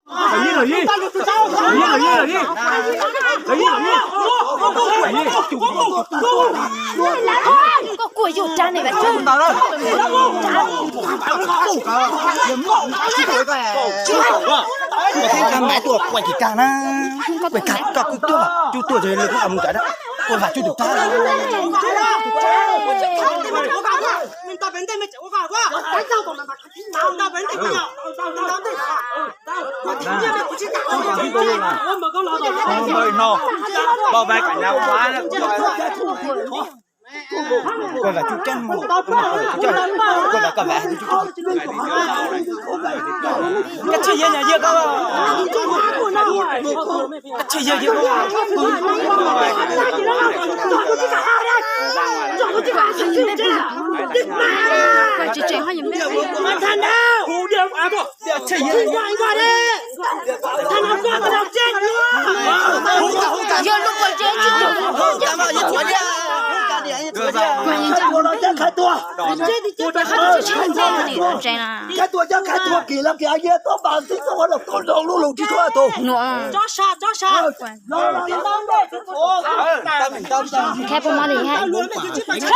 Koj kuj yug rab ne, koj kuj tuaj quaj kis kag na, koj kuj tuaj, cub tuaj, mus rab, kuj vam cub tus rab. Koj tsis yog, yog koj, koj tsis yog, yog koj. Koj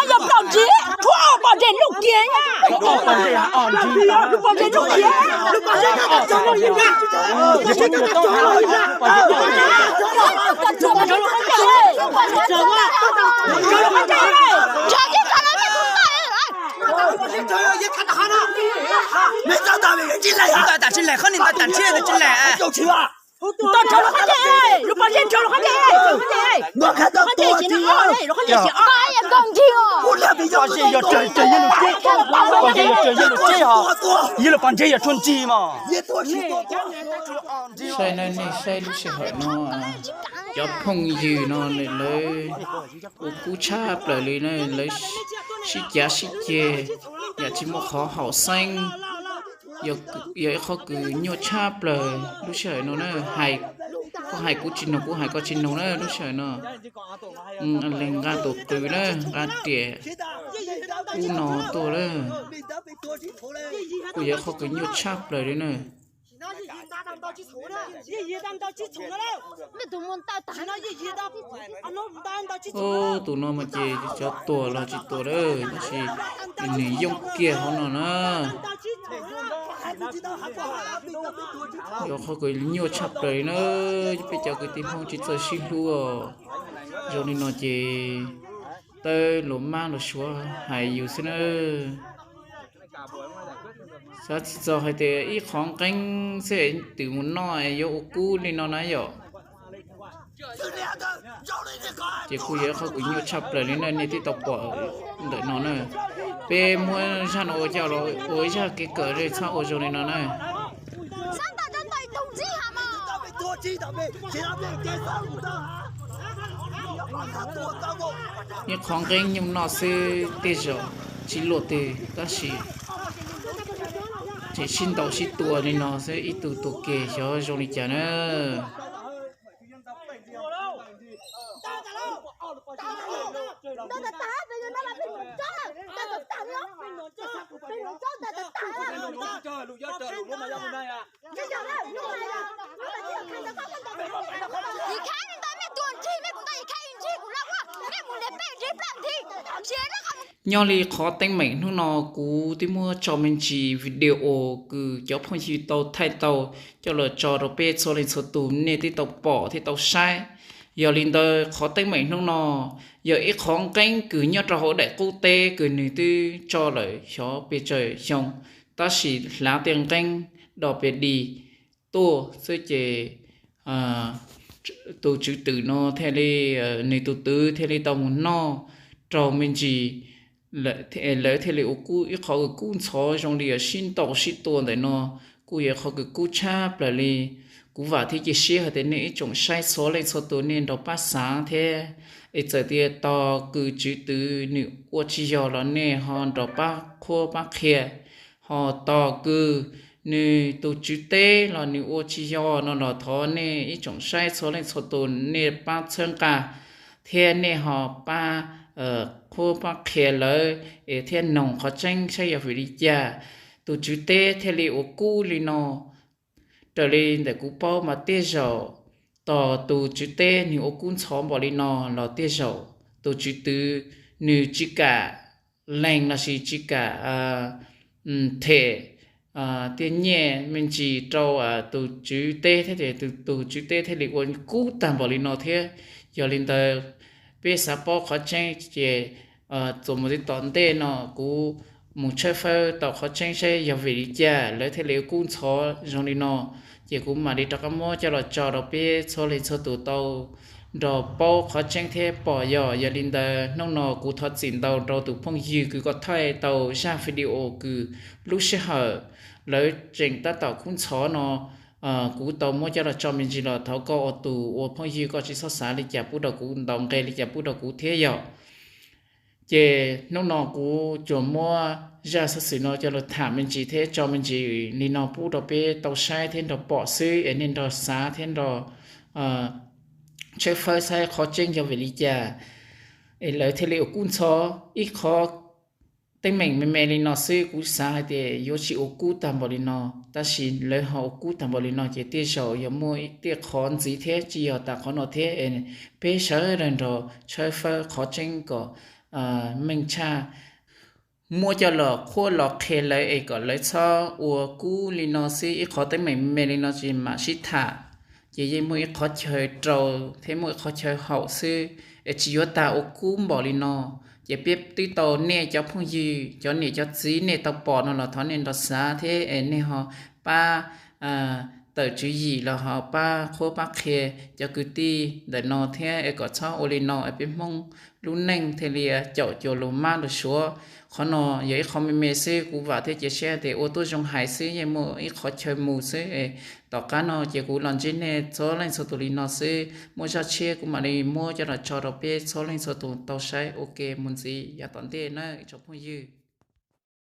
yog pom ntsis, tshuav ob pom ntses lub kiag na. Lub pom ntses lub kiag. Ntaus tas tsis laim, qhov ni ntaus tas tsis laim. Ntaus rau lub qab ntej, lub pom ntses rau lub qab ntej. Lub qab ntej xim no, lub qab ntej xim no. Pom ntses yog tsawg tsawg yog lub teb, pom ntses yog tsawg yog lub teb hos, yog lub pom ntses yog tshuav ntsis mas. Saib na, nej saib lub sij hawm no, cov phooj ywg no lawv ua kub tshaj plaws li na, lawv sib cav sib ceg, yam tsis muaj qhov haum xeeb, yog ib qhov kws nyuaj tshaj plaws lub sij hawm no na. Hais, koj hais kuv tsis noog, kuv hais koj tsis noog na lub sij hawm no. Lees nqa tus qws na, nqa riam ub no tuaj na, kuj yog ib qhov kws nyuaj tshaj plaws li na. Ub, tus no mas ces cov tuag los tsis tuag lawm, tab sis nws yooj kiag hauv no na. Yog qhov kws nyuaj tshaj plaws li na, peb cov kwv tij Hmoob tsis txawj sib hlub. Zoo li no ces tawb luag mab luag suav hais yus xwb na. Xav tsis txog hais tias ib qhov nqeeb xwb twb mus noj yuav ua kub li no na yom. Ces kuj yog ib qhov kws nyuaj tshaj plaws li na, nej twb tau pom ntawm no na. Peb muab zaj no ua coj los ua ib zaj kev kawm, txhob ua zoo li no na. Ib qhov nqeeb nyooj noj xwb tej zaum tsis luaj twg, tab sis tseem sib ntaus sib tua li no xwb, ib tug tua kiag xyov zoo li cas na. Nyob li qhov teeb meem hnub no kuv twb muab tso me ntsis video kws cov phooj ywg tau thaij tau coj los tso rau peb txhua leej txhua tus nej twb tau pom thiab tau saib. Yog li ntawd qhov teeb meem hnub no yog ib qhov nqeeb kws nyob rau hauv daim qub teb kws nws twb tso lawm xyov pes tsawg xyoo, tab sis hlav tej nqeeb do pes di tuaj xwb ces tus tswv twm no thiaj li, nws tus twv thiaj li tau mus noj raug me ntsis, lawv thiaj li ua kub ib qhov kws kub ntxhov zoo li sib ntaus sib tua ntawm no, kuj yog qhov kws kub tshaj plaws li. Kuv vam thiab cia siab hais tias nej ib tsoom saib txhua leej txhua tus nej nrog pab xav thiab, es txawm tias tos kws tswv twm nws ua tsis yog los nej ho nrog pab qhuab pab qhia, ho tos kws nws tus tswv teb los nws ua tsis yog no los thov nej ib tsoom saib txhua leej txhua tus nej pab txhawb nqa thiab nej ho pab qhuab pab qhia lawv, es thiaj noog qhov tseeb saib yog vim li cas tus tswv teb thiaj li ua kub li no. raws li ntawm kuv paub mas tej zaum tos tus tswv teb nws ua kub ntxhov npaum li no los tej zaum tus tswv twv nws tsis kam lees lossis tsis kam them tej nyiaj me ntsis rau tus tswv teb thiab ces tus tswv teb thiaj li ua kub tag npaum li no thiab. Yog li ntawd, peb xav paub qhov tseeb ces txuas mus txij tom ntej no kuv mus tshawb fawb tau qhov tseeb saib yog vim li cas lawv thiaj li ua kub ntxhov zoo li no. Ces kuv mam li rov qab muab coj los tso rau peb txhua leej txhua tus tau nrog paub qhov tseeb thiab pom yog. Yog li ntawd hnub no kuv thov txim ntau rau tus phooj ywg kws kuj thaij tau zaj video kws lub sij hawm lawv tseem tab tom kub ntxhov no kuv tau muab coj los tso me ntsis los thov koj ua tus ua phooj ywg koj tsis txhob xav li cas pub rau kuv, ntaus nqe li cas pub rau kuv thiab yog. Ces hnub no kuv tsuas muab zaj xov xwm no coj los tham me ntsis thiab tso me ntsis li no pub rau peb tau saib thiab nrog pom xwb es nej nrog xav thiab nrog tshawb fawb saib qhov tseeb yog vim li cas es lawv thiaj li ua kub ntxhov. Ib qhov teeb meem me me li no xwb kuv xav hais tias yuav tsis ua kub tag npaum li no, tab sis lawv ho ua kub tag npaum li no ces tej zaum yog muaj tej qhov ntxiv thiab tsis yog tas qhov no thiab es peb sawv daws nrog tshawb fawb qhov tseeb kom meej tshaj, muab coj los qhuab los qhia lawv es kom lawv txhob ua kub li no xwb. Ib qhov teeb meem me me li no tsis mam sib tham ces yeej muaj ib qhov chaw rau thiab muaj ib qhov chaw haum xwb es tsis yuav tas ua kub npaum li no. Ces peb twb tau nej cov phooj ywg cov niam cov txiv nej tau pom no los thov nej nrog xav thiab es nej ho pab tawm tswv yim los ho pab qhuab pab qhia cov kwv tij ntawm no thiab es kom txhob ua li no es peb Hmoob lub neej thiaj li caum cuag lus mab lus suav. Qhov no yog ib qhov me me xwb, kuv vam thiab cia siab tias ua tuab zoo hais xwb yeej muaj ib qhov chaw mus xwb es tom qab no ces kuv los ntsib nej txhua leej txhua tus li no xwb, muaj zaj tshiab kuv mam li muab coj los tso rau peb txhua leej txhua tus tau saib ua ke mus ntxiv yav tom ntej na ib tsoom phooj ywg.